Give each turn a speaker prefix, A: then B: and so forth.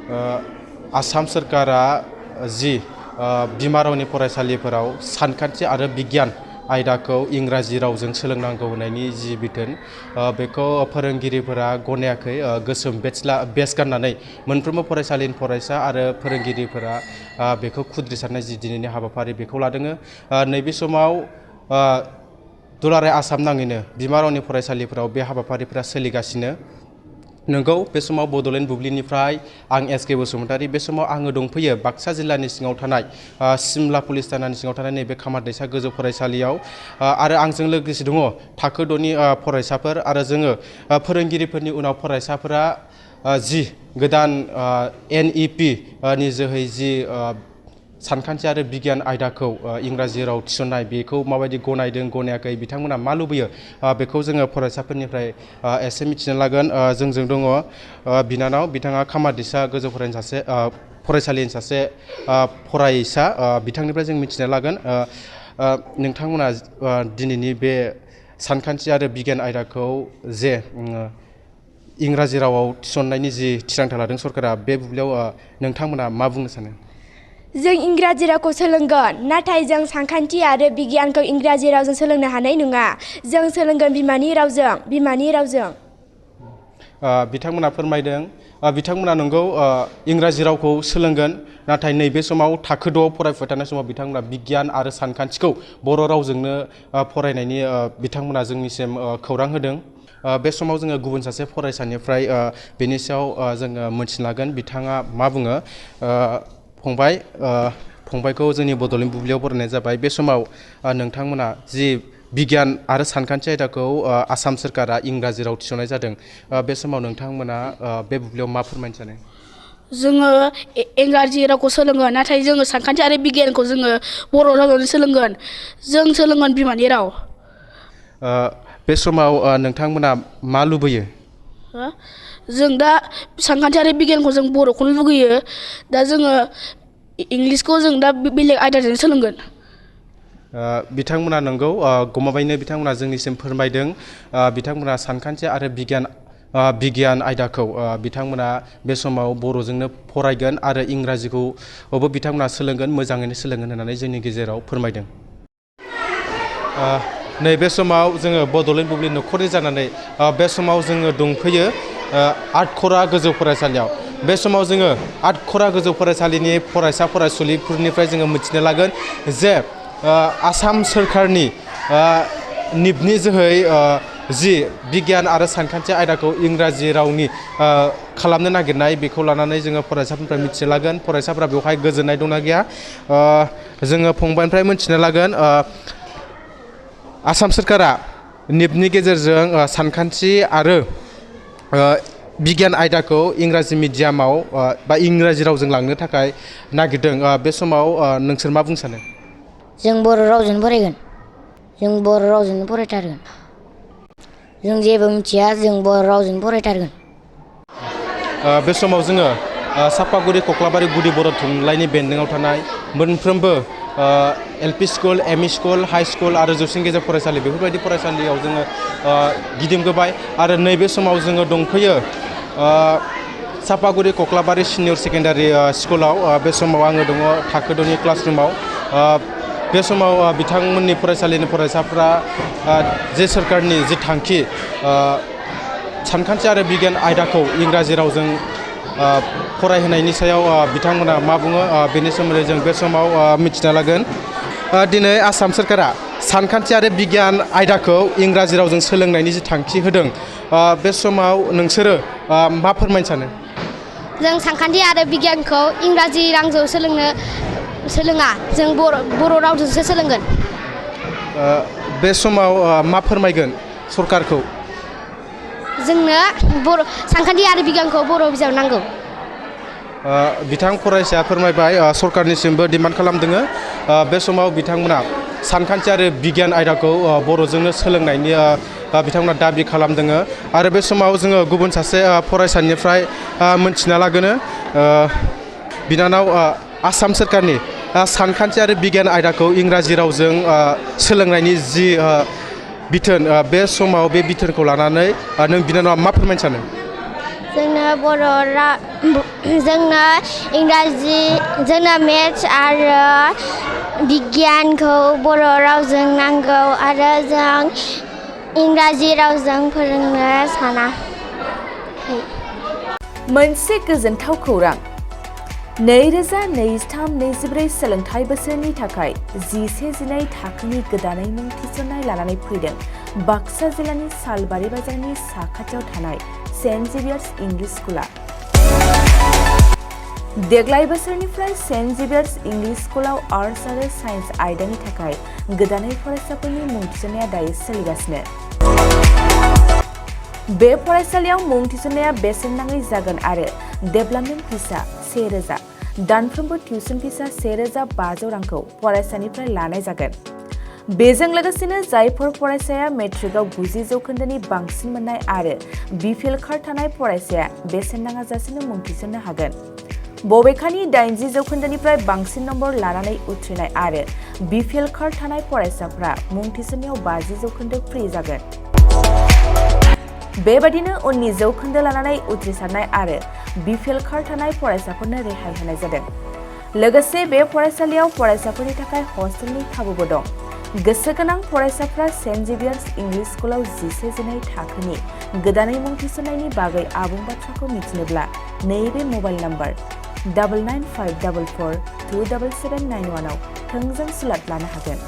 A: आसाम सोरखारा जि बिमा रावनि फरायसालिफोराव सानखान्थि आरो बिगियान आयदाखौ इंराजि रावजों सोलोंनांगौ होननायनि जि बिथोन बेखौ फोरोंगिरिफोरा गनायाखै। गोसोम बेच गाननानै मोनफ्रोमबो फरायसालिनि फरायसा आरो फोरोंगिरिफोरा बेखौ खुद्रिसारनाय जि दिनैनि हाबाफारि बेखौ लादों। नैबे समाव दुलाराय आसाम नाङैनो बिमा रावनि फरायसालिफोराव बे हाबाफारिफोरा सोलिगासिनो। नंगौ, बे समाव बड'लेण्ड बुब्लिनिफ्राय आं एस.के. बसुमतारी। बे समाव आङो दंफैयो बाक्सा जिल्लानि सिङाव थानाय सिमला पुलिस थानानि सिङाव थानाय नैबे खामारदैसा गोजौ फरायसालियाव आरो आंजों लोगोसे दङ थाखो 6नि फरायसाफोर आरो जोङो फोरोंगिरिफोरनि उनाव फरायसाफोरा जि गोदान NEP नि जोहै जि सानखान्थि आरो बिगियान आयदाखौ इंराजि राव थिसननाय बेखौ माबायदि गनायदों गनायाखै, बिथांमोना मा लुबैयो बेखौ जोङो फरायसाफोरनिफ्राय एसे मिथिनो लागोन। जोंजों दङ बिनानाव, बिथाङा खामारदैसा गोजौ फरायसालिनि सासे फरायसा। बिथांनिफ्राय जों मिथिनो लागोन नोंथांमोना दिनैनि बे सानखान्थि आरो बिगियान आयदाखौ जे इंराजि रावाव थिसननायनि जि थिरांथा लादों सरकारा, बे बुब्लियाव नोंथांमोना मा बुंनो सानो?
B: जों इंराजि रावखौ सोलोंगोन, नाथाय जों सानखान्थि आरो बिगियानखौ इंराजि रावजों सोलोंनो हानाय नङा। जों सोलोंगोन बिमानि रावजों।
A: बिथांमोना फोरमायदों बिथांमोना नंगौ इंराजि रावखौ सोलोंगोन, नाथाय नैबे समाव थाखो 6 फरायफुबाय थानाय समाव बिथांमोना बिगियान आरो सानखान्थिखौ बर' रावजोंनो फरायनायनि बिथांमोना जोंनिसिम खौरां होदों। बे समाव जोङो गुबुन सासे फरायसानिफ्राय बेनि सायाव जोङो मोनथिनो लागोन बिथाङा मा बुङो। फंबायखौ जोंनि बड'लेण्ड बुब्लियाव बरायनाय जाबाय। बे समाव नोंथांमोना जि बिगियान आरो सानखान्थि आयदाखौ आसाम सोरखारा इंराजि राव थिसननाय जादों, बे समाव नोंथांमोना बे बुब्लियाव मा फोरमायनो सानो?
C: जोङो इंराजि रावखौ सोलोंगोन, नाथाय जोङो सानखान्थि आरो बिगियानखौ जोङो बर' रावजों सोलोंगोन। जों सोलोंगोन बिमानि राव।
A: बे समाव नोंथांमोना मा लुबैयो?
C: जों दा सानखान्थि आरो बिगियानखौ जों बर'खौनो लुगैयो। दा जोङो इंलिसखौ जों दा बेलेग आयदाजों सोलोंगोन।
A: बिथांमोना नंगौ गमामायैनो बिथांमोना जोंनिसिम फोरमायदों बिथांमोना सानखान्थि आरो बिगियान आयदाखौ बिथांमोना बे समाव बर'जोंनो फरायगोन आरो इंराजिखौबो बिथांमोना सोलोंगोन, मोजाङैनो सोलोंगोन होननानै जोंनि गेजेराव फोरमायदों। नैबे समाव जोङो बड'लेण्ड बुब्लि नखरनि जानानै बे समाव जोङो दंफैयो आटखरा गोजौ फरायसालियाव। बे समाव जोङो आटखरा गोजौ फरायसालिनि फरायसा फरायसुलिफोरनिफ्राय जोङो मिथिनो लागोन जे आसाम सोरखारनि निपनि जोहै जि बिगियान आरो सानखान्थि आयदाखौ इंराजि रावनि खालामनो नागिरनाय, बेखौ लानानै जोङो फरायसाफोरनिफ्राय मिथिनो लागोन फरायसाफोरा बेवहाय गोजोननाय दंना गैया। जोङो फंबायनिफ्राय मिथिनो लागोन आसाम सोरखारा निपनि गेजेरजों सानखान्थि आरो बिगियान आयदाखौ इंराजि मिडियामाव बा इंराजि रावजों लांनो थाखाय नागिरदों। बे समाव नोंसोर मा बुंनो सानो?
D: जों बर' रावजोंनो फरायगोन। जों बर' रावजोंनो फरायथारगोन। जों जेबो मिथिया, जों बर' रावजोंनो फरायथारगोन।
A: बे समाव जोङो सापागुरि कख्लाबारि गुदि बर' थुनलाइनि बेन्दोङाव थानाय मोनफ्रोमबो LP school, ME school, high school आरो जौसिन गेजेर फरायसालि, बेफोरबायदि फरायसालियाव जोङो गिदिंबोबाय आरो नैबे समाव जोङो दंफैयो सापागुरि कख्लाबारि सिनियर सेकेन्डारि स्कुलाव। बे समाव आङो दङ थाखो 6नि क्लासरुमाव। बे समाव बिथांमोननि फरायसालिनि फरायसाफ्रा जे सोरखारनि जि थांखि सानखान्थि आरो बिगियान आयदाखौ इंराजि रावजों फरायहोनायनि सायाव बिथांमोना मा बुङो बेनि सोमोन्दै जों बे समाव मिथिना लागोन। दिनै आसाम सोरखारा सानखान्थि आरो बिगियान आयदाखौ इंराजि रावजों सोलोंनायनि जि थांखि होदों, बे समाव नोंसोरो मा फोरमायनो सानो?
B: जों सानखान्थि आरो बिगियानखौ इंराजि रावजों सोलोङा, जों बर' रावजोंसो सोलोंगोन।
A: बे समाव मा फोरमायगोन सरकारखौ?
B: जोंनो सानखान्थि आरो बिगियानखौ बर' बिजाब नांगौ।
A: बिथां फरायसाया फोरमायबाय सरकारनिसिमबो डिमान्ड खालामदों। बे समाव बिथांमोना सानखान्थि आरो बिगियान आयदाखौ बर'जोंनो सोलोंनायनि बिथांमोना दाबि खालामदों। आरो बे समाव जोङो गुबुन सासे फरायसानिफ्राय मोनथिना लागोन बिनानाव, आसाम सोरखारनि सानखान्थि आरो बिगियान आयदाखौ इंराजि रावजों सोलोंनायनि जि बिथोन, बे समाव बे बिथोनखौ लानानै नों बिनानावा मा फोरमायनो सानो?
E: जोंनो इंराजि जोंनो मेथ्स आरो बिगियानखौ बर' रावजों नांगौ आरो जों इंराजि रावजों फोरोंनो सानाखै।
F: मोनसे गोजोनथाव खौरां 2023-24 सोलोंथाइ बोसोरनि थाखाय 11-12 थाखोनि गोदानै मुं थिसननाय लानानै फैदों बाक्सा जिल्लानि सालबारि बाजारनि साखाथियाव थानाय सेन्ट जेभियार्स इंलिश स्कुला। देग्लाय बोसोरनिफ्राय सेन्ट जेभियार्स इंलिश स्कुलाव आर्ट्स आरो साइन्स आयदानि थाखाय गोदानै फरायसाफोरनि मुं थिसननाया दायो सोलिगासिनो। बे फरायसालियाव मुं थिसननाया बेसेन नाङै जागोन आरो डेभेलपमेन्ट फिसा 1000, दानफ्रोमबो टिउसन फिसा 1500 रांखौ फरायसानिफ्राय लानाय जागोन। बेजों लोगोसेनो जायफोर फरायसाया मेट्रिकआव 90 जौखोन्दोनि बांसिन मोननाय आरो बिपिएल कार्ड थानाय फरायसाया बेसेन नाङाजासेनो मुं थिसननो हागोन। बबेखानि 80 जौखोन्दोनिफ्राय बांसिन नम्बर लानानै उथ्रिनाय आरो बिपिएल कार्ड थानाय फरायसाफ्रा मुं थिसननायाव 50 जौखोन्दो फ्रि जागोन। बेबादिनो उननि जौखोन्दो लानानै उथ्रिसारनाय आरो बिपिएल कार्ड थानाय फरायसाफोरनो रेहाय होनाय जादों। लोगोसे बे फरायसालियाव फरायसाफोरनि थाखाय हस्टेलनि खाबुबो दं। गोसो गोनां फरायसाफ्रा सेन्ट जेभियार्स इंलिश स्कुलाव 11-12 थाखोनि गोदानै मुं थिसननायनि बागै आबुं बाथ्राखौ मिथिनोब्ला नैबे मबाइल नम्बर 9954427791 आव थोंजों सुलाद लानो हागोन।